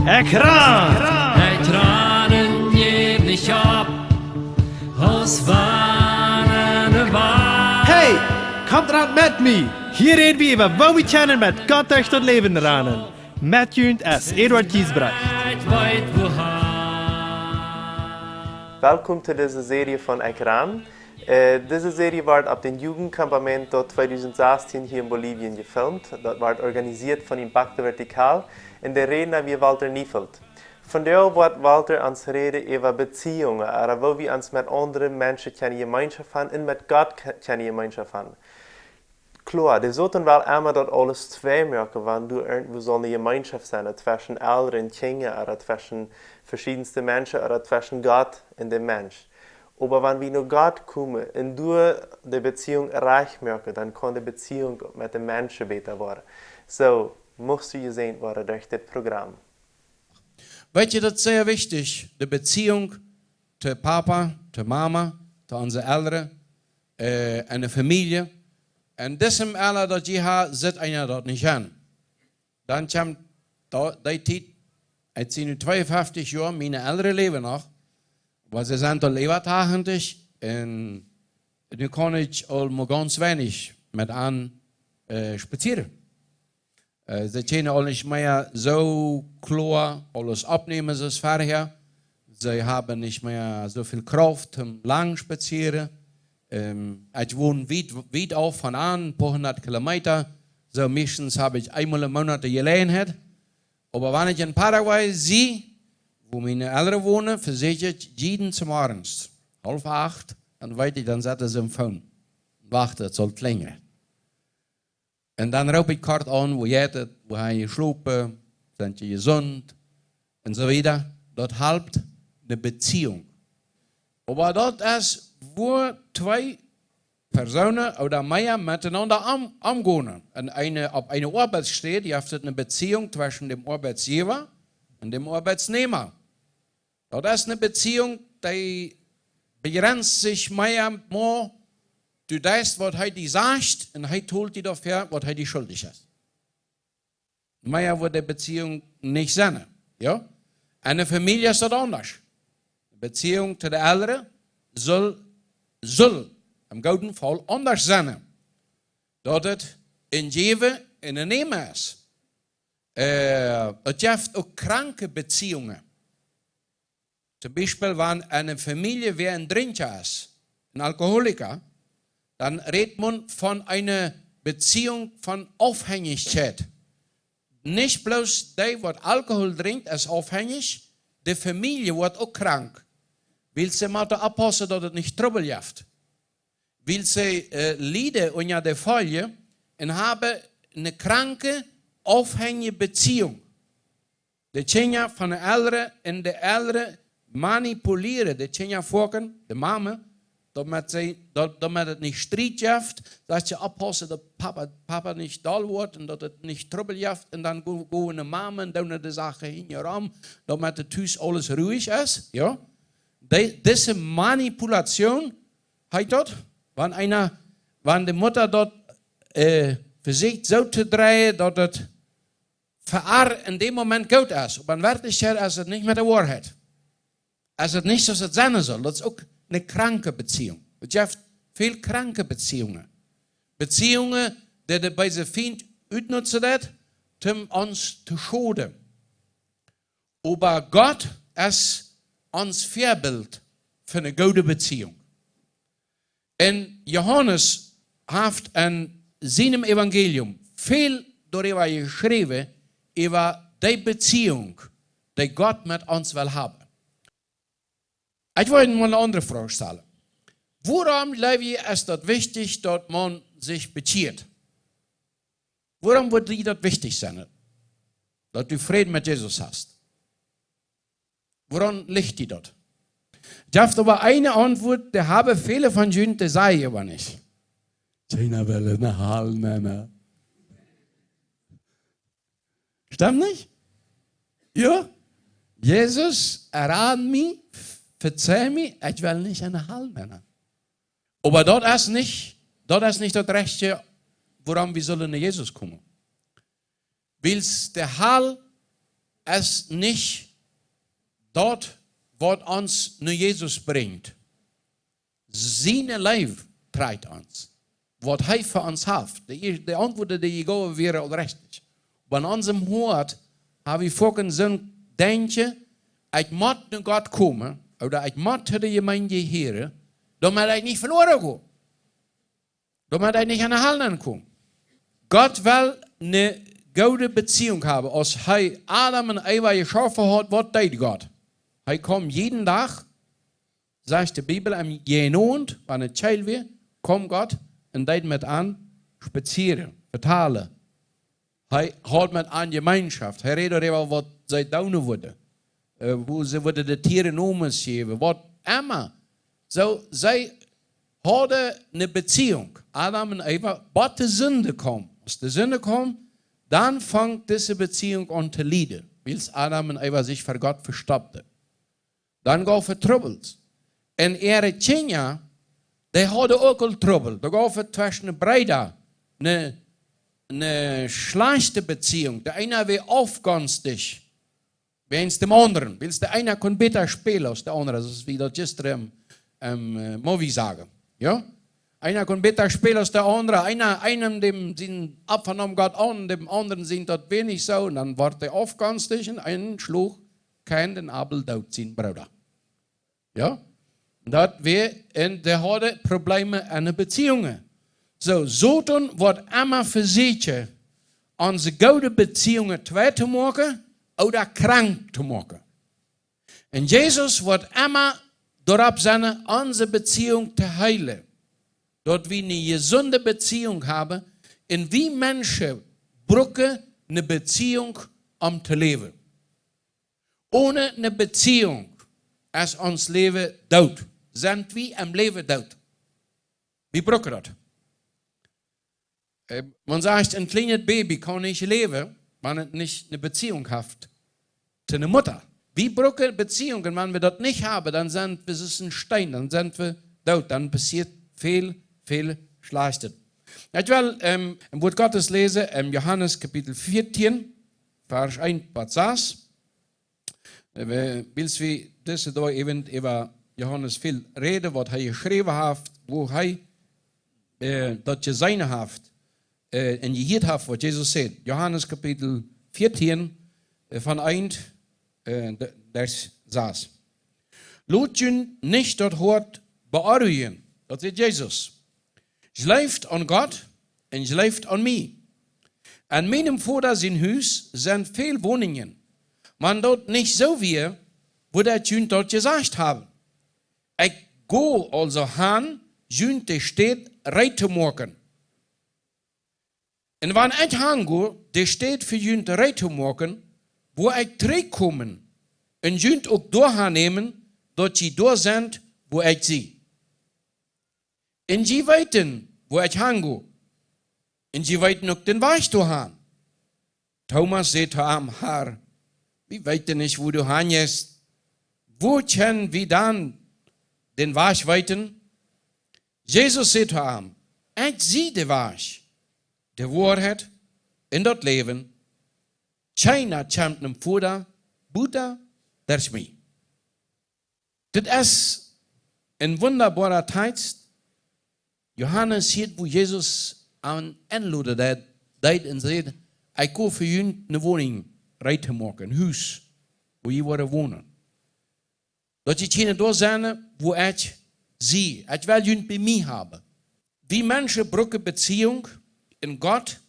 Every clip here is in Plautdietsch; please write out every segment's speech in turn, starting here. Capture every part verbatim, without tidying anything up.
Ekjran! Ekjran, jäw nich opp, aus wann ne Wal. Hey, komt ran met mie! Hia räd wie äwa, woo wie kjennen met Gott derch daut Läwen ranen. Met junt es Eduard Giesbrecht. Ekj weet wua. Welkom to dise Serie von Ekjran. Äh, dise Serie woat opp dän Jugendcampamento tweedusent sastieen hia en Bolivien jefilmt. Daut woat organisieet von Impacto Vertical un de Rädna wia Walter Neufeld. Vondoag woat Walter ons räden äwa Beziehungen, ooda woo wie ons met aundre Menschen kjennen Jemeenschoft haben un met Gott ke-, kjennen Jemeenschoft haben. Kloa, de Soton well emma daut aules twei moaken, wan doa irjentwua saul ne Jemeenschoft sennen, tweschen Elren un Kjinja, ooda tweschen veschiedenste Menschen, ooda tweschen Gott un de Mensch. Oba wan wie no Gott komen un doa de Beziehung rajcht moaken, dan kaun de Beziehung met de Menschen bäta woaren. Soo, motst du jesäajent woaren derch dit Program. Weetst du, daut es sea wichtich, de Beziehung to Papa, to Mama, to onse Elren, äh, un de Famielje. Un disem Ella, daut jie ha, sitt eena daut nich aun. Dan kjemt dee, dee Tiet, ekj sie nu tweeunfeftich Joa, miene Elren läwen noch, oba see sent aul äwa tachentich un nu kaun ekj aul mau gaunz weinich met an, äh, spazieren. Äh, see kjennen aul nich mea soo kloa aules oppnämen aus verhäa. See haben nich mea soo väl Krauft toom lang spazieren. Ähm, ekj won wiet, wiet auf von an, poa hundat Kilometa. Soo meistens hab ekj eemol em Moonat de Jeläajenheit. Oba wan ekj en Paraguay sie, wua miene Elren wonen, vesäkj ekj jieden Zemorjes, haulf acht, dan weet ekj, dan sett see em Phone. Wacht, daut saul klinjen. Un dan roop ekj kort aun, woo jeit et, woo ha jie jeschlopen, sent jie jesunt, un soo wieda. Daut halpt ne Beziehung. Oba daut es, wua twee Persoonen ooda mea metenaunda om-, omgonen. En eene, opp eene Oabeitsstäd jeft et ne Beziehung tweschen däm Oabeitsjäwa un däm Oabeitsnäma. Daut es ne Beziehung, dee bejrenzt sikj mea mau, du deist, waut hee die sajcht, un hee tolt die doafäa, waut hee die schuldich es. Mea woat de Beziehung nich sennen, jo? En de Famielje es daut aundasch. De Beziehung to de Elren saul, saul em gooden Faul aundasch sennen. Daut et een Jäwen un een Nämen es. Äh, et jeft uk kranke Beziehungen. Toom Biespel, wan en eene Famielje wäa een Drinkja es, een Alkoholiker, dan rät maun von eene Beziehung von Aufhängichkeit. Nich bloos dee, waut Alkohol drinkjt, es aufhängich, de Famielje woat uk krank. Wiels see motten opppaussen, daut et nich Trubbel jeft. Wiels see, äh, lieden unja de Foljen un haben eene kranke, aufhänjje Beziehung. De Kjinja von de Elren un de Elren manipulieren de Kjinja foaken, de Mame, doamet see, doa-, doamet et nich Striet jeft, daut see opppaussen, daut Papa, Papa nich doll woat un daut et nich Trubbel jeft, un dan go-, gonen de Mame un doonen de Sachen hinjarom, doamet et tus aules ruhig es, jo? De-, dise Manipulation heet daut, wan eena, wan de Mutta daut, äh, vesieekjt soo to dreien, daut et fa äa en däm Moment goot es, oba en Werkjlichkjeit es et nich met de Woarheit. Es et nich soo aus et sennen saul. Daut es uk eene kranke Beziehung. Et jeft väl kranke Beziehungen. Beziehungen, dee de beese Fient utnutzen deit, om ons to schoden. Oba Gott es ons Väabilt fa eene goode Beziehung. Un Johanes haft en sienem Evangelium väl doaräwa jeschräwen, äwa dee Beziehung, dee Gott met ons well haben. Ekj well mol eene aundre Froag stalen. Wuarom, jleew jie, es daut wichtich, daut maun sikj bekjieet? Wuarom wudd die daut wichtich sennen, daut du Fräd met Jesus hast? Wuarom licht die daut? Jeft oba eene Auntwuat, dee haben väle von junt, dee sajen oba nich. Kjeena well en de Hal nennen. Stemt nich? Jo? Jesus, errad mie, vezeih mie, ekj well nich en de Hal nennen. Oba daut es nich, daut es nich daut Rajchte, wuarom wie sellen no Jesus komen. Wiels de Hal es nich daut, waut ons no Jesus brinjt. Siene Leew träajcht ons. Waut hee fa ons haft. De, de Auntwuat, dee jie jeewen, wieren aul rajcht. Oba en onsem Hoat ha wie foaken soon Denkjen, ekj mott no Gott komen, ooda ekj mott no de Jemeent hieren, doamet ekj nich veloaren go. Doamet ekj nich enne Hal nenkom. Gott well eene goode Beziehung haben. Aus hee Adam un Eva jeschaufen haud, waut deed Gott? Hee kjeem jieden Dach, sajcht de Bibel, em Jenowent, wan et kjelt wia, kjeem Gott un deed met an spazieren, vetalen. Hee haud met an Jemeenschoft. Hee räd doaräwa, waut see doonen wudden. Äh, woo see wudden de Tieren Nomes jäwen. Waut emma. Soo, see hauden eene Beziehung. Adam un Eva, bat de Sind kjeem. Aus de Sind kjeem, dan funk dise Beziehung aun to lieden. Wiels Adam un Eva sikj ver Gott vestoppten. Dan jeef et Trubbels. Un äare Kjinja, dee hauden uk aul Trubbel. Dan jeef et tweschen de Breeda eene, eene schlajchte Beziehung. De eena wia aufgonstich wäajen däm aundren. Wiels de eena kunn bäta spälen aus de aundra. Soo aus wie daut jistren em, em, äh, Movie sagen. Jo? Eena kunn bäta spälen aus de aundra. Eena, eenem däm sien Opfa neem Gott aun, däm aundren sien daut wia nich soo. Un dan wort hee aufgonstich un eena schluach Kain dän Abel doot, sienen Brooda. Jo? Daut wia, un dee hauden Probleme enne Beziehungen. Soo, Soton woat emma vesieekjen, onse goode Beziehungen twei to moaken ooda krank to moaken. Un Jesus woat emma doaropp sennen, onse Beziehung to heelen. Daut wie eene jesunde Beziehung haben, un wie Menschen brucken eene Beziehung, om to läwen. Onen eene Beziehung es ons Läwen doot. Sent wie em Läwen doot? Wie brucken daut. Äh, maun sajcht, een kjlienet Baby kaun nich läwen, wan et nich eene Beziehung haft to de Mutta. Wie brucken Beziehungen, wan wie daut nich haben, dan sent wie soo aus een Steen, dan sent wie doot, dan passieet väl, väl Schlajchtet. Ekj well, ähm, een Wort Gottes läsen, em Johanes Kapitel vieetieen, Varsch eent bat sas. Äh, wiels wie dise Doag äwent äwa Johanes väl räden, waut hee jeschräwen haft, woo hee, äh, daut jeseenen haft, äh, un jehieet haft, waut Jesus säd. Johanes Kapitel vieetieen, äh, von eent, äh, de, Varsch sas. Lot junt nich daut Hoat beonruijen, daut säd Jesus. Jleeft aun Gott un jleeft aun mie. En mienem Voda sien Hus sent väl Woninjen. Wan daut nich soo wia, wudd ekj junt daut jesajcht haben. Ekj go aulsoo han, junt de Städ reed to moaken. Un wan ekj han go, de Städ fa junt reed to moaken, woa ekj trigjkomen un junt uk doahan nämen, daut jie doa sent, wua ekj sie. Un jie weeten, wua ekj han go. Un jie weeten uk dän Wajch doahan. Thomas säd to am: Herr, wie weeten nich, wua du han jeist. Woo kjenn wie dan dän Wajch weeten? Jesus säd to am: Ekj sie de Wajch, de Woarheit un daut Läwen. Kjeena kjemt nom Voda buta derch mie. Dit es een wundaboara Tekjst. Johanes hieet, woo Jesus am enloden deed, deed un säd: Ekj go fa junt eene Woninj reed to moaken, een Hus, wua jie woaren wonen. Daut jie kjennen doa sennen, wua ekj sie. Ekj well junt bie mie haben. Wie Menschen brucken Beziehung, un Gott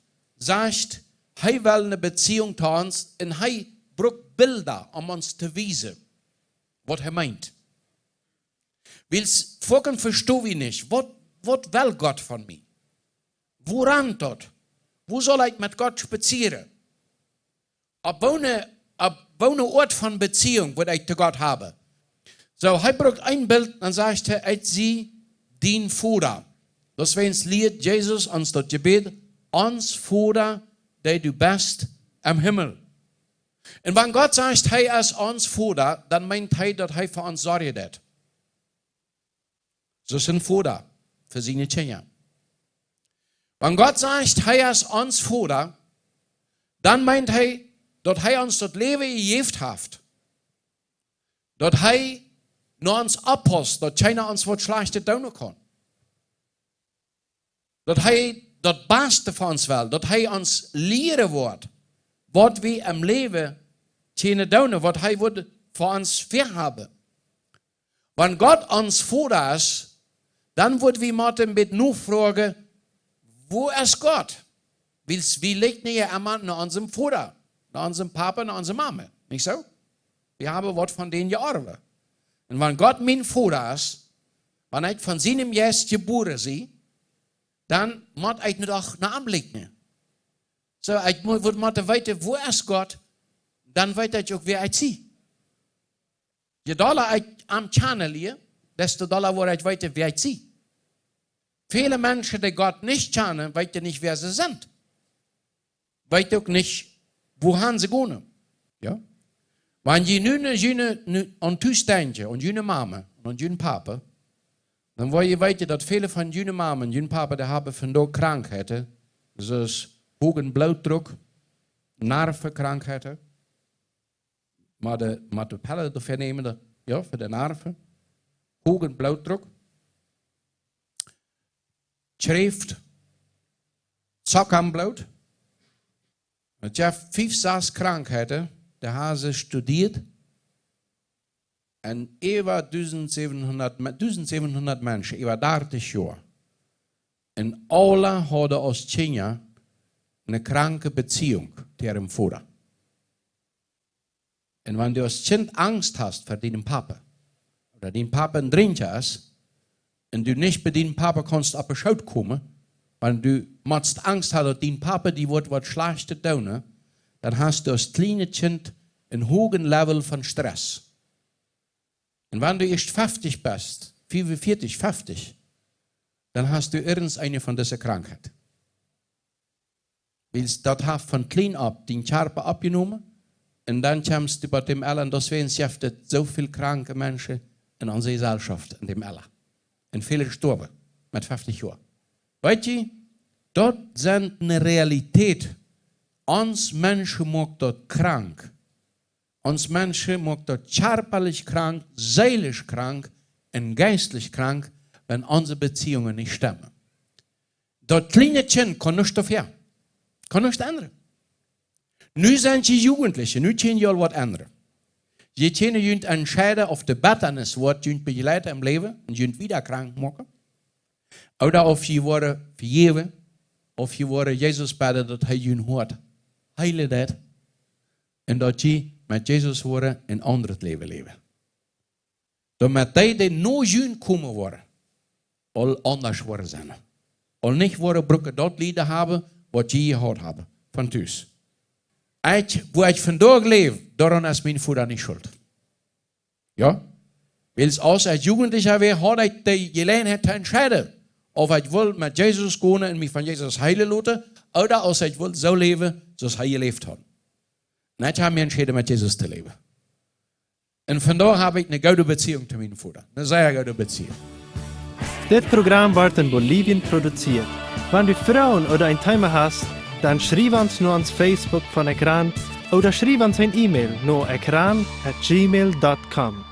sajcht, hee well eene Beziehung to ons, un hee brukt Bilda, om ons to wiesen, waut hee meent. Wiels foaken vesto wie nich, waut, waut well Gott von mie? Woo rant daut? Woo saul ekj met Gott spazieren? Opp woone, opp woone Oat von Beziehung wudd ekj to Gott haben? Soo, hee brukt een Bilt, dan sajcht hee: Ekj sie dien Voda. Daut es, wäajens lieet Jesus ons daut Jebäd: Ons Voda, dee du best em Himmel. Un wan Gott sajcht, hee es ons Voda, dan meent hee, daut hee fa ons sorjen deit. Soo aus een Voda fa siene Kjinja. Wan Gott sajcht, hee es ons Voda, dan meent hee, daut hee ons daut Läwen jejäft haft, daut hee no ons oppaust, daut kjeena ons waut Schlajchtet doonen kaun, daut hee daut Baste fa ons well, daut hee ons lieren woat, waut wie em Läwen kjennen doonen, waut hee woat fa ons väahaben. Wan Gott ons Voda es, dan woa wie motten bät nofroagen: Wua es Gott? Wiels wie lichten je emma no onsem Voda, no onsem Papa, no onse Mame, nich soo? Wie haben waut von dän jeorwen. Un wan Gott mien Voda es, wan ekj von sienem Jeist jebuaren sie, dan mott ekj nu doch no am lichten. Soo, ekj mott, woa motten weeten, wua es Gott, dan weet ekj uk, wäa ekj sie. Je dolla ekj am kjanen lia, desto dolla woa ekj weeten, wäa ekj sie. Väle Menschen, dee Gott nich kjanen, weeten nich, wäa see sent. Weeten uk nich, wuahan see gonen. Jo? Wan jie nu, nu, june, nu aun tus denkjen, aun june Mame un aun jun Papa, dan woa jie weeten, daut väle von june Mame un jun Papa, dee haben vondoag Krankheiten, soo aus hogen Blootdruck, Nervenkrankheiten, mau de, mau de Pellen doafäa nämen, daut, jo, fa de Nerven, hogen Blootdruck, Kjräft, Zocka em Bloot. Daut jeft fief, sas Krankheiten, dee haben see studieet. Un äwa dusent säwenhundat Me-, dusent säwenhundat Menschen, äwa dartich Joa. Un aule hauden aus Kjinja eene kranke Beziehung to äaren Voda. Un wan du aus Kjint Angst hast fa dienen Papa, ooda dien Papa een Drinkja es, un du nich bie dienen Papa kaust opp de Schoot komen, wan du motst Angst haben, daut dien Papa die woat waut Schlajchtet doonen, dan hast du aus kjlienet Kjint een hogen Level von Stress. Un wan du ieescht feftich best, fiefunvieetich, feftich, dan hast du irjent eene von dise Krankheit. Wiels daut haft von kjlien opp dien Kjarpa oppjenomen, un dan kjemst du bie däm Ella, un doawäajen jeft et soo väl kranke Menschen en onse Jeselschoft en däm Ella. Un väle stoawen met feftich Joa. Weet jie, daut sent eene Realität. Ons Menschen moakt daut krank. Ons Menschen moakt daut kjarpalich krank, seelisch krank un jeistlich krank, wan onse Beziehungen nich stemmen. Daut kjliene Kjint kaun nuscht doafäa. Kaun nuscht endren. Nu sent jie Jugendliche, nu kjenn jie aul waut endren. Jie kjennen junt entscheiden, auf de Bettanis woat junt bejleiden em Läwen un junt wieda krank moaken. Ooda auf jie woaren vejäwen, auf jie woaren Jesus bäden, daut hee jun Hoat heelen deit. Un daut jie met Jesus woaren een aundret Läwen läwen. Doamet dee, dee no junt komen woaren, aul aundasch woaren sennen. Aul nich woaren brucken daut Lieden haben, waut jie jehaut haben, von tus. Ekj, wua ekj vondoag läw, doaraun es mien Voda nich schult. Jo? Wiels aus ekj Jugendlicha wia, haud ekj de Jeläajenheit to entscheiden, auf ekj wull met Jesus gonen un mie von Jesus heelen loten, ooda auf ekj wull soo läwen, soo aus hee jeläft haud. Un ekj hab mie entschäden, met Jesus to läwen. Un vondoag hab ekj eene goode Beziehung to mienen Voda. Eene sea goode Beziehung. Dit Program woat en Bolivien produziert. Wan du Froagen ooda een Thema hast, dan schriew ons no ons Facebook von Ekran ooda schriew ons eene E-Mail no ekran at gmail dot com.